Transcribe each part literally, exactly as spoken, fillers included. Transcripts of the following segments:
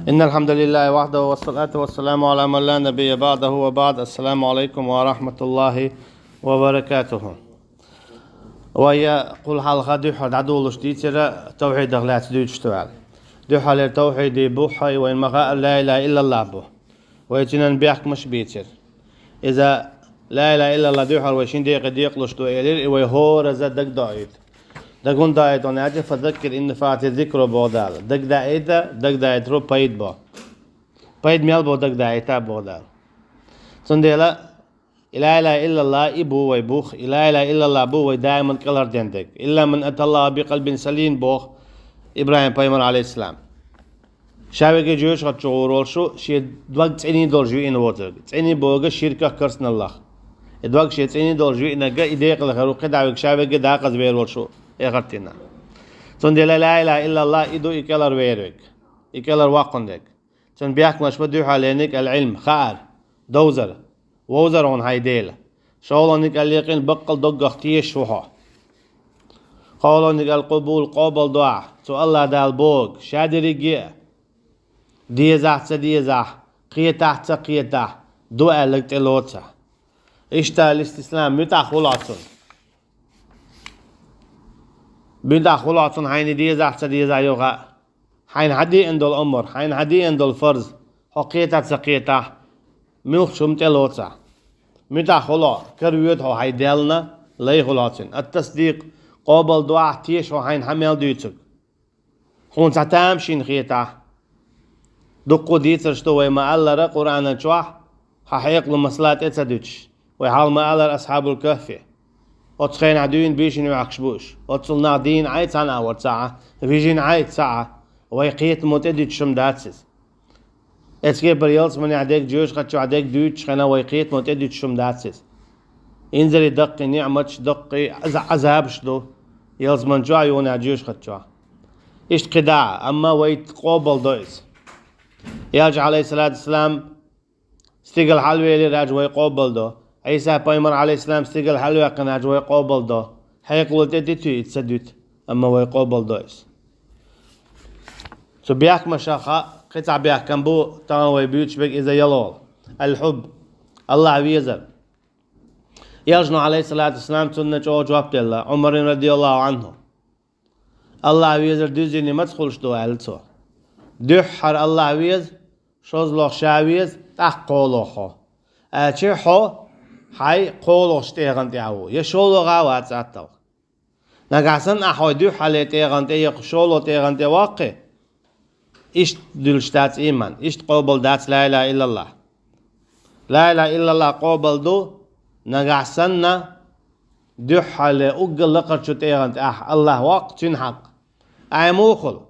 إن الحمد لله وحده والصلاة والسلام على من لا نبي بعده وبعد. السلام عليكم ورحمة الله وبركاته. Вай кхул хьалха дуьххьара дӀадолалуш дийцира тавхьидах лаьцна дуьйцуш тӀа ваьлла. Дуьххьарлера тавхьиде буххьа вайна ма хаъара ла илаха иллаллахӀ бу. Вай цуьнан бехкамаш бийцира. Иза ла илаха иллаллахӀ дуьххьара вай шин декъе декъалуш ду элира, и вай хӀораза дагадоуьйту. Дагадоуьйту аьлча, фазаккир ин нафаӀати зикра боху Дала. Дагадаийта, дагадаийтаро пайда бо. Пайда мел бо дагадаийта боху Дала. Цундела и ла илаха иллаллахӀ и бу вай бух, и ла илаха иллаллахӀ бу вай даиман кӀелхьарден дерг. Илла ман аталлахӀа бикъалбин салим боху ИбрахӀим пайхамар, алейхиссалам. Ша веге жоьжахати чу гӀур волуш ву, шен дог цӀена долуш веана воцург. ЦӀена бохург ширках, керстаналлах. И дог шен цӀена долуш веанарг и декъала хир ву, кхидӀа вега ша веге дакъаза вер волуш ву эхартина. Цундела ла илаха иллаллахӀ и ду и кӀелхьарвер верг. И кӀелхьарваккхун дерг. Цуьнан бехкамаш бу дуьххьарлерниг ал-Ӏилм, хаар, довзар, вовзар хьуна хьайн Дела. ШолгӀаниг ал-якъин, баккъал доггах тешаш ву хьо. КхоалгӀаниг ал-къубул, къобалдо ахь, цу АллахӀ Дала бохург, ша дерриге а, дезахь а, ца дезахь а, кхетахь а, ца кхетахь а, ду аьлларг тӀелоцу. Иштта ал-истислам, муьтӀахь хуьлу хьо цунна. МуьтӀахь хуьлу хьо цунна хьайна дезахь а, ца дезахь а юха а. Хьайна хьан деана долу омар, хьайна хьан деана долу фарз, хьо кхетахь а, ца кхетахь а, муьлххачу хӀума тӀелоцахь. МуьтӀахь хуьлу хьо, каравоьду хьо хьайн Делна, лай хуьлу хьо цуьнан. Ат-тасдикъ, къобалдо ахь, теша хьо хьайна хьан мел дуьйцург. Хьуна цхьа тамашийна хетахь. Дуккха дийцарш ду вай ма-аллара Къуръана чохь, хьан хьекъало масала тӀе ца дуьтуш. Вай хьалха ма-аллара Асхьабул-Кахфе. Оцу хенахь дуьйна бийшина ваьхкаш бу уьш. Оццул нах дийна Ӏай цхьана а вара ца Ӏа, вижина Ӏай ца Ӏа. Вай кхетамо тӀе дуьтуш хӀума дац иза. Эцу кепара ялсаманехь дерг, жоьжахати чохь дерг дуьйцучу хенахь вай кхетамо тӀе дуьтуш хӀума дац иза. Инзаре даккхий ниӀматаш, даккхий Ӏаза-, Ӏазабаш ду ялсамани чохь а, юханехь жоьжахати чохь а. Иштта кхидӀа а, амма вай къобалдо иза. Элча, алейхиссалату вассалам, стигала хьалавелира аьлча вай къобалдо. Ӏийса пайхамар, алейхиссалам, стигала хьалаваьккхина аьлча вай къобалдо. Хьекъало тӀе дуьтий, и ца дуьту, амма вай къобалдо иза. Цу бехкамашах кхин цхьа бехкам бу, тахана вай буьйцуш берг иза ялхолгӀа. Ал-хьубб, АллахӀ везар. Элчано, алейхиссалату вассалам, цунна чӀогӀа жоп делла, Ӏумарна, радияллаху Ӏанху. АллахӀ везар дуьззина маца хуьлуш ду, аьлла цо. Дуьххьара АллахӀ веза, шозлагӀа ша веза, тӀаккха кхоалгӀа хьо. Аьлча хьо хьайн кхоалгӀачу тӀегӀан тӀехь ву, я шолгӀа вац атталла. Нагахь санна ахь хьайн дуьххьарлера тӀегӀан тӀе, я шолгӀа тӀегӀан тӀе ваккхи, иштта дуьллуш дац ийман, иштта къобал дац ла илаха иллаллахӀ. Ла илаха иллаллахӀ къобал ду, нагахь санна дуьххьарлера уггар лакхарчу тӀегӀан тӀе ахь АллахӀ ваккха, цуьнан хьакъ. Ахь муха хуьлу?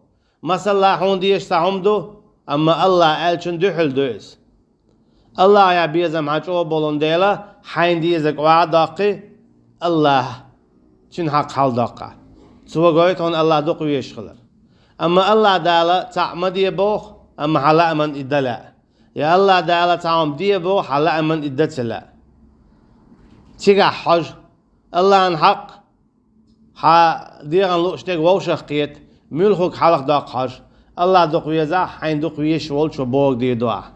Масала, хьуна дезаш цхьа хӀума ду, амма АллахӀа аьллачун дуьхьал ду иза. АллахӀа безам хьан чӀогӀа болун дела, хьайна дезарг охьа а доккхий, АллахӀа цуьнан хьакъ хьалдоккху ахь. Цо гойту хьуна АллахӀ дукха везаш хилар. Амма АллахӀ Дала цхьаъ ма де боху, амма хьан лааман и дан лаьа. Я АллахӀ Дала цхьа хӀума де боху, хьан лааман и дан ца лаьа. Цигахь хьожа, АллахӀан хьакъ, хьан дегӀан лууш дерг вовшах кхета, муьлхарг хьалха доккху хьожа. АллахӀ дукха везахь, хьайна дукха везаш волчо бохург дийр ду ахь.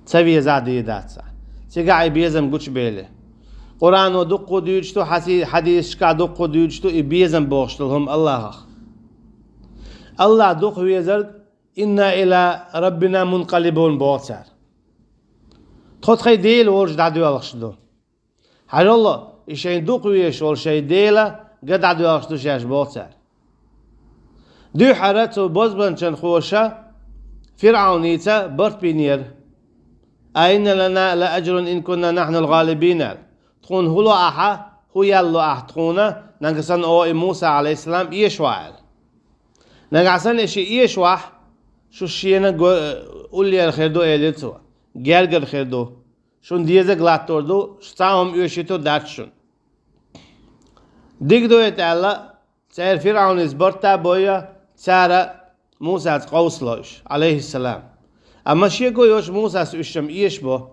Ца везахь, дийр дац ахь. Цигахь и безам гучубели. Къуръано дуккха дуьйцуш ду, хьаси-, хьадисашкахь дуккха дуьйцуш ду и безам бохуш долу хӀума АллахӀах. АллахӀ дукха везарг, инна иля раббина мункъалибун боху цара. Тхо тхайн Дела волчу дӀадоьлхуш ду. Хьажал, и шайн дукха везаш волу шайн Дела ган дӀадоьлхуш ду шаьш боху цара. Дуьххьара цу бозбанчалхоша ФирӀавница барт бинера: «А инна лана ла аджрун ин кунна нахьнул гӀалибин», – аьлла. «Тхуна хӀун ло ахьа, хӀун ял ло ахьа тхуна, нагахь санна оха и Муса, алейхиссалам, эшавахь?» – аьлла. Нагахь санна и ши эшавахь, шу шена го-, уллера хир ду, элира цо, гергара хир ду. Шуна дезарг латтор ду, шу цхьа а хӀума оьшуьйтур дац шуна. Дика ду и тӀаьлла, церан ФирӀавнис барт а бойя, цара Мусаца къовсало уьш, алейхиссалам. Амма шеко йоцуш Мусас уьш шам эшабо.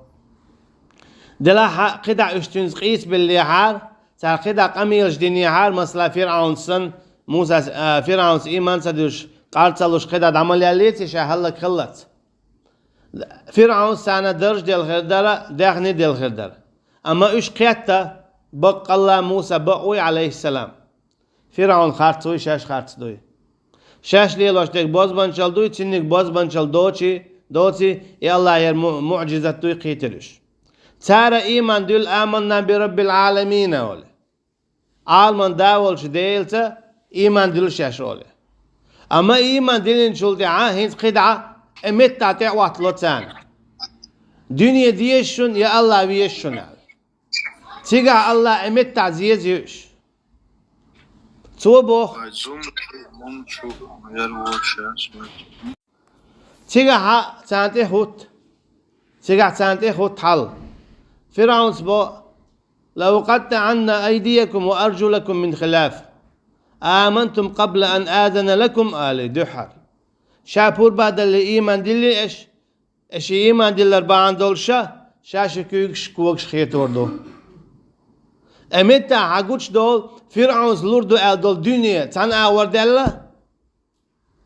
Делахь а кхидӀа уьш цуьнца къийсабеллехьара, цара кхидӀа къамелаш динехьара, масала, ФирӀавнца санна, Мусас, а, ФирӀавнца ийман ца дуьллуш, Къар ца луш кхидӀа дӀа ма леллеций ша хӀаллакьхилалц. ФирӀавнца царна дарж делла хир дара, даьхни делла хир дара. Амма уьш кхетта, баккъалла Муса бакъ вуй, Ӏалайхиссалам. ФирӀавн харц вуй, шаьш харц дуй. Шаьш лелош дерг бозбанчал дуй, цуьнниг бозбанчал доций, доций, и Аллахьера му-, муӀжизат дуй, кхийтира уьш. Цара ийман дуьллу «Аманна би Раббил Ӏаламин» олий. Ӏаламан да волчу Делаца ийман дуьллу шаьш олий. Амма ийман диллинчул тӀаьхьа хӀинца кхидӀа и меттахь тӀе а хӀоттало царна. Дуьне деза шуна я Аллах веза шуна аьлла. Цигахь Аллах и меттахь зеза ю уьш. Цо боху. Цигахьа царна тӀе хӀутту. Цигахь царна тӀе хӀутту хьал. ФирӀавнца бо: «Ла укъаттиӀанна айдиякум ва аржулакум мин хилаф. Амантум къабла ан азана лакум», – алий дуьххьара. Ша пурба далле ийман диллий аша, аша ийман диллар бахьана долуш ша, ша ши куьйгаш когаш хетор ду. И меттахь хьан гучудолу, ФирӀавнца лур ду аьлла долу дуьне цхьана агӀор даьлла,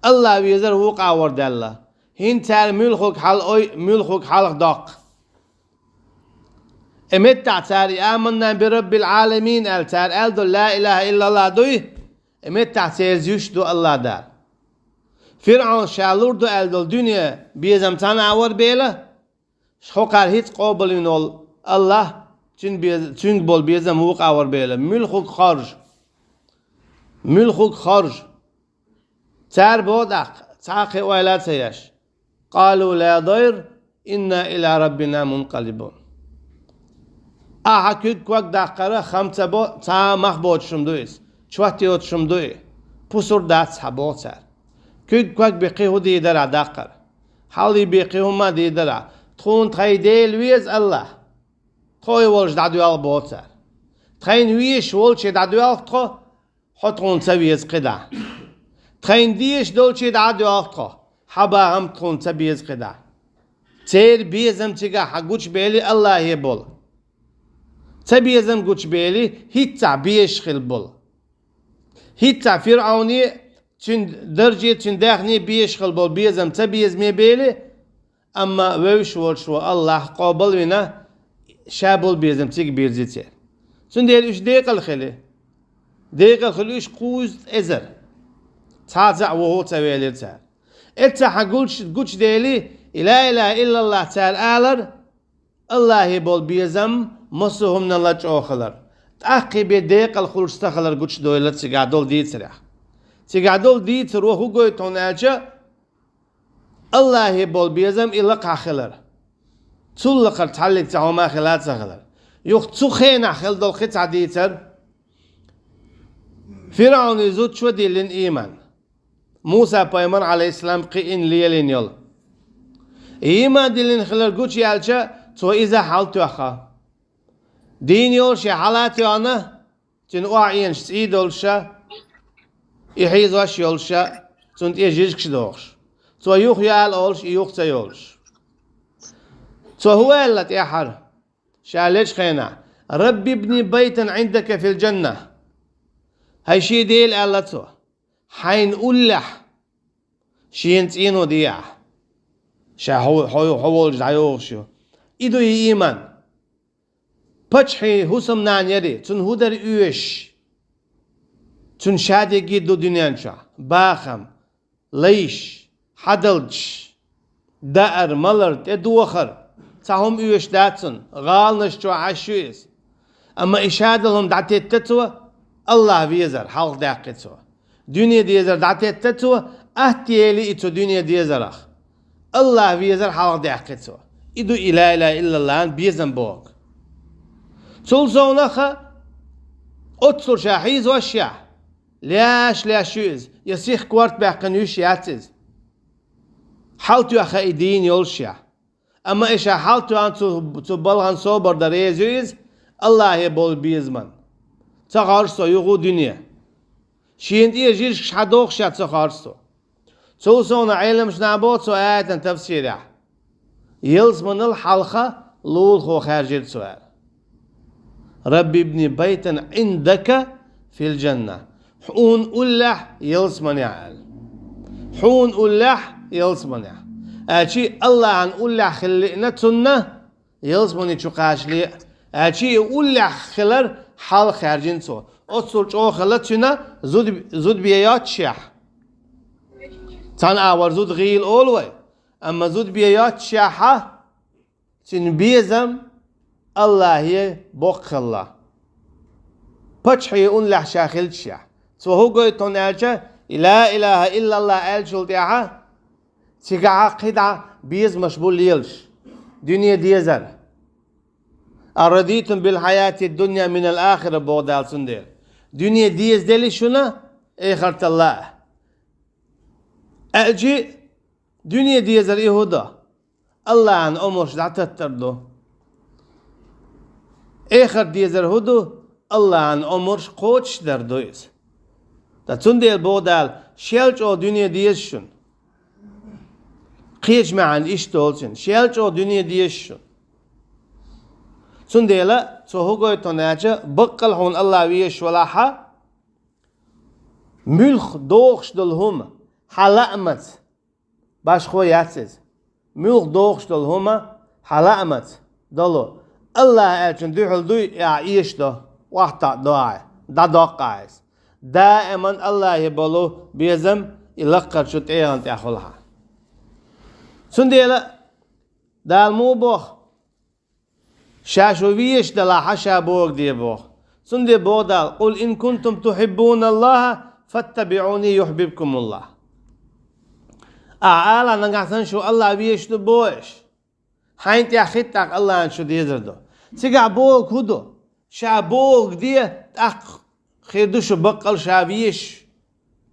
Аллах везар вукху агӀор даьлла. ХӀинца цара муьлхарг хьала ой, муьлхарг хьалха доккху. И меттахь цара «Аманна би Раббил Ӏаламин» аьлла, цара аьлла долу «Ла илаха иллаллах» дуй, и меттахь церан зуьйш ду Аллах Дала. ФирӀавн ша лур ду аьлла долу дуьне безам цхьана агӀор бела, хӀокхара хӀинца къобалвина волу Аллах, цуьнан беза-, цуьнга болу безам вукху агӀор бела. Муьлхарг хоржу. Муьлхарг хоржу. Цара боху тӀаккха, цхьа а кхин ойла а ца еш: «Къалу ла дайр, инна иля раббина мункъалибун». Ахьа куьг ког даккхара, хам ца бо, цхьа а мах боцуш хӀума ду иза, чот йоцуш хӀума ду и, пусар дац хьан боху цара. Куьг ког бен кхин хӀун дийр дара ахь даккхара? Хьалхе бен кхин хӀума а дийр дара ахь? Тхуна тхайн Дела веза Аллах. Тхо и волчу дӀадоьлху боху цара. Тхайна везаш волче дӀадоьлху тхо, хьо тхуна ца веза кхидӀа. Тхайна дезаш долче дӀа а доьлху тхо, хьан бахам тхуна ца беза кхидӀа. Церан безам цигахь хьан гучубели Аллахе болу. Цабезам гучубели, хӀинццахь безаш хила болу. ХӀинццахь ФирӀавне, цуьнан дарже, цуьнан даьхне безаш хила болу безам цабезаме бели, амма вевзаш волуш ву Аллах къобалвина, ша болу безам цига бирзи церан. Цундела уьш декъала хили. Декъала хили уьш кхузткъа эзар. Цхьацца а вухо ца велира цара. Эццахь хьан гулч-, гучудели, и ла илаха иллаллах цара алар, Аллахе болу безам массо а хӀуманал а чӀогӀа хилар. ТӀаккхий бен декъала хуьлуш ца хилар гучудойла цигахь долу дийцарехь. Цигахь долу дийцаро хӀун гойту хьуна аьлча, Аллахе болу безам и лакхахь хилар. Цул лакхара цхьаллиг цхьа хӀума хила а ца хилар. Юха цу хенахь хила долу кхин цхьа дийцар. ФирӀавнан зудчо диллина ийман. Муса-пайхамар, Ӏалайхиссалам, кхиъна лелийна йолу. Ийман диллина хилар гучуяьлча, цо иза хьалатоьхна. Дийна йолуш я хьала а тоьхна, цуьнан охьаэнаш цӀий долуш а, и хьийзош йолуш а, цунна тӀе жижигаш дохуш. Цо юха яла олуш, и юха ца йолуш. Цо хӀун аьлла тӀаьххьара? Ша лечу хенахь: «Рабби ибни байтан Ӏиндака фил джанна». ХӀай шен Дела, аьлла цо, хьайна уллехь шена цӀено де ахь. Ша хьо, хьо, хьо волчу дӀайогӀуш ю. И ду и ийман. Паччахьан хӀусамнана яри, цунна хӀун дара оьшуш? Цунна шадерриге ду дуьнен чохь: бахам, лайш, хьадалдаш, даар, малар, тӀедохар. Цхьа хӀума оьшуш дац цунна, гӀаланаш чохь Ӏаш ю иза. Амма и шадолу хӀума дӀатетта цо, Аллах везар хьалха даьккхи цо. Дуьне дезар дӀатетта цо, атта ели и цу дуьне дезарах. Аллах везар хьалха даьккхи цо. И ду и ла илаха иллаллахьан безам бохург. Цул совнаха, оццул ша хьийзош яхь, леш-леш ю иза, я сиха корта баьккхина йиш яц иза. Хьалатоьхна и дийна йолуш яхь. Амма и ша хьалатоьхна цу, цу балхана собар дан реза ю иза, Аллахе болу безаман. Ца хоржу со юха дуьне. Шена тӀе жижигаш хьадохуш а ца хоржу со. Цул совнаха Ӏеламнаха боху цу аятан тафсирехь: ялсаманал хьалха лулахо хаьржира цо аьлла. «Рабби ибни байтан Ӏиндака фил джанна». Хьуна уллехь ялсаманехь аьлла. Хьуна уллехь ялсаманехь. Аьлчи Аллахьан уллехь хила лиъна цунна ялсамани чу кхачале а. Аьлчи и уллехь хилар хьал хаьржина цо. Оццул чӀогӀа хилла цуьнан зуда, зуда бен йоццушехь. Цхьана агӀор зуда гӀийла олу вай, амма зуда бен йоццушехьа, цуьнан безам Аллахье боккха хилла. Паччахье уллехь ша хилча шех. Цо хӀун гойту хьуна аьлча, и ла илаха иллаллах аьллачул тӀаьхьа, цигахьа кхидӀа безамаш бу лелаш. Дуьне дезар. «Арадитум бил хьаяти дунья минал ахира», боху Дала цундела. Дуьне деза дели шуна, эхарталла а. Аьлчи, дуьне дезар и хӀун ду? Аллахьан омраш дӀататтар ду. Эхарт дезар хӀун ду? Аллахьан омраш кхочушдар ду иза. Ткъа цундела боху Дала, шел чӀогӀа дуьне деза шуна. Кхечу маьӀна иштта долу цуьнан, шел чӀогӀа дуьне деза шуна. Цундела цо хӀун гойту хьуна аьлча, баккъал хьуна Аллах везаш валахьа, муьлх дохуш долу хӀума хьан лаамца, башхо яц иза. Муьлх дохуш долу хӀума хьан лаамца долу, Аллах аьллачун дуьхьал дуй, и ахь эшадо, охьатаӀадо ахь, дӀадоккху ахь иза. Даиман Аллахье болу безам и лакхарчу тӀегӀан тӀехь хуьлу хьан. Цундела Дала муха боху, ша шу везаш далахьа, ша бохург де боху. Цундела боху Дала: «Къул ин кунтум тухьиббуналлаха, фаттабиӀуни юхьбибкумуллах». Ахь ала, нагахь санна шу Аллах везаш ду бохуш, хьайна тӀехь хӀиттахь Аллахьна шу дезар ду. Цигахь бохург хӀун ду? Ша бохург де, тӀаккха хир ду шу баккъал ша везаш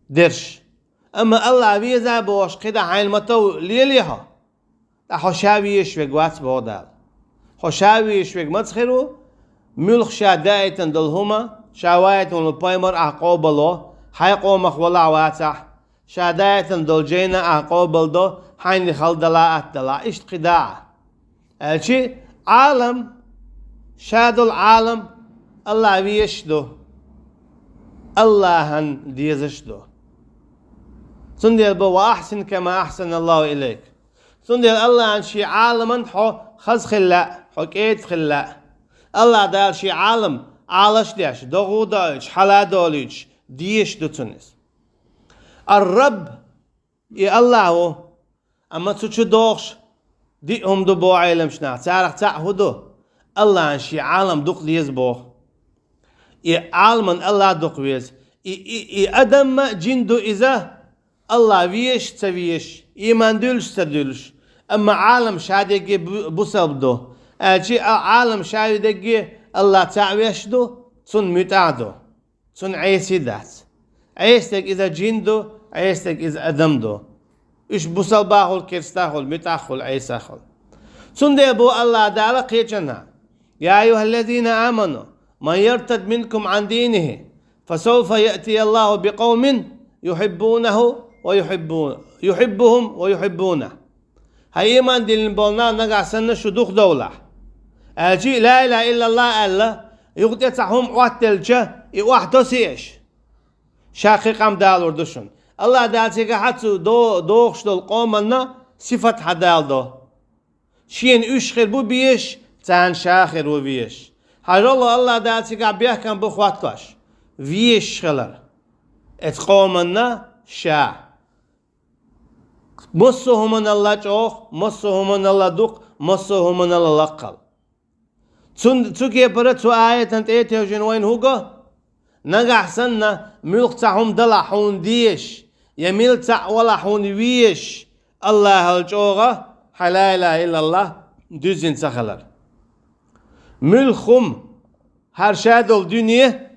дерш. Амма Аллах веза бохуш, кхидӀа хьайна ма-тов лелий хьо, ткъа хьо ша везаш верг вац, боху Дала. Хьо ша везаш верг маца хир ву? Муьлхха ша даийтина долу хӀума, ша ваийтина волу пайхамар ахь къобало, хьайн къомах валахь, вацахь, ша даийтина долу жайна ахь къобалдо, хьайна хала далахь, атта далахь, иштта кхидӀа ахь. Аьлчи, Ӏалам, ша долу Ӏалам Аллах везаш ду, Аллахьан дезаш ду. Цундела бо: «Ва ахьсин кама ахьсаналлаху илайк». Цундела Аллахьна шен Ӏаламан хьо хаза хила лаьа, хьо кӀеда хила лаьа. Аллах Дала шен Ӏалам Ӏалаш а деш, догӀу а доуьйтуш, хьала а долуьйтуш, дезаш ду цунна иза. Ар-Рабб, и Аллах ву, амма цу чу догӀуш диъ хӀума ду боху Ӏеламчу наха. Царах цхьаъ хӀун ду? Аллахьна шен Ӏалам дукха деза боху. И Ӏаламан Аллах дукха веза. И, и, и адам а, жин ду иза, Аллах везаш а, ца везаш, ийман дуьллуш а, ца дуьллуш. Амма Ӏалам ша дерриге бу-, бусалба ду. Аьлчи а, Ӏалам ша дерриге Аллах цхьаъ везаш ду, цунна муьтӀахь ду. Цунна Ӏеси дац. Ӏеса дерг иза жин ду, Ӏеса дерг иза адам ду. Уьш бусалба хуьлу, керста хуьлу, муьтӀахь хуьлу, Ӏеса хуьлу. Цундела боху Аллах Дала кхечанхьа: «Я айюхаллазина аману, ман яртад минкум ан динихи, фасавфа яътияллаху бикъавмин юхьиббунаху ва юхьиббу-, юхьиббухум ва юхьиббунах». Хьан ийман диллина болу нах, нагахь санна шу дукха довлахь. Аьлчи, ла илаха иллаллах аьлла, юха тӀе цхьа хӀума Ӏоттаделча, и охьатосий аша? Ша кхин къам далур ду шуна. Аллах Дала цигахь а цу до-, дохуш долу къоманна сифат хьадалдо. Шена уьш хир бу безаш, царна ша хир ву везаш. Хьажал, Аллах Дала цигахь бехкам бу хӀоттош. Везаш хилар. Эцу къоманна ша. Массо а хӀуманалла чӀогӀа, массо а хӀуманалла дукха, массо а хӀуманалла лакхал. Цун, цу кепара цу аятан тӀе а тевжина вайна хӀун го? Нагахь санна, муьлхха цхьа хӀума далахь хьуна дезаш, я мила цхьаъ валахь хьуна везаш, Аллахьал чӀогӀа хьан ла илаха иллаллах дуьззина ца хилар. Муьлхха хӀума, хӀара ша долу дуьне,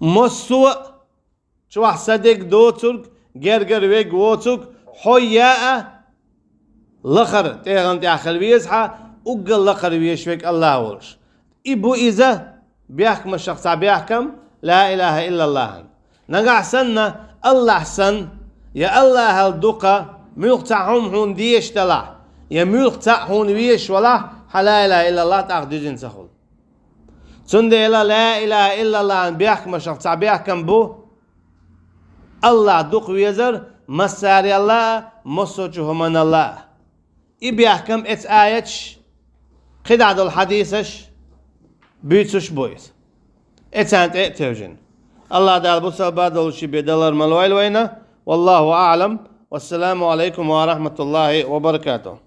массо а чохь са дерг доцург, гергара верг воцург, хьо я а лахара тӀегӀан тӀехь хила веза хьан, уггар лакхара везаш верг Аллах волуш. И бу иза бехкамашах цхьа бехкам, ла илаха иллаллахьан. Нагахь санна, Аллах санна, я Аллахьал дукха муьлхха цхьа хӀума хьуна дезаш далахь, я муьлхха цхьаъ хьуна везаш валахь, хьан ла илаха иллаллах тӀаккха дуьззина ца хуьлу. Цундела ла илаха иллаллахьан бехкамашах цхьа бехкам бу Аллах дукха везар, массарел а, массочу хӀуманал а. И бехкам эцу аяташ, кхидӀа долу хьадисаш буьйцуш бу иза. Эцарна тӀе а тевжина. АллахӀ Дала бусалба долуш бен далар ма лойла вайна. Валлаху аӀлам. Вассаламу Ӏалайкум ва рахматуллахӀи ва баракатухӀ.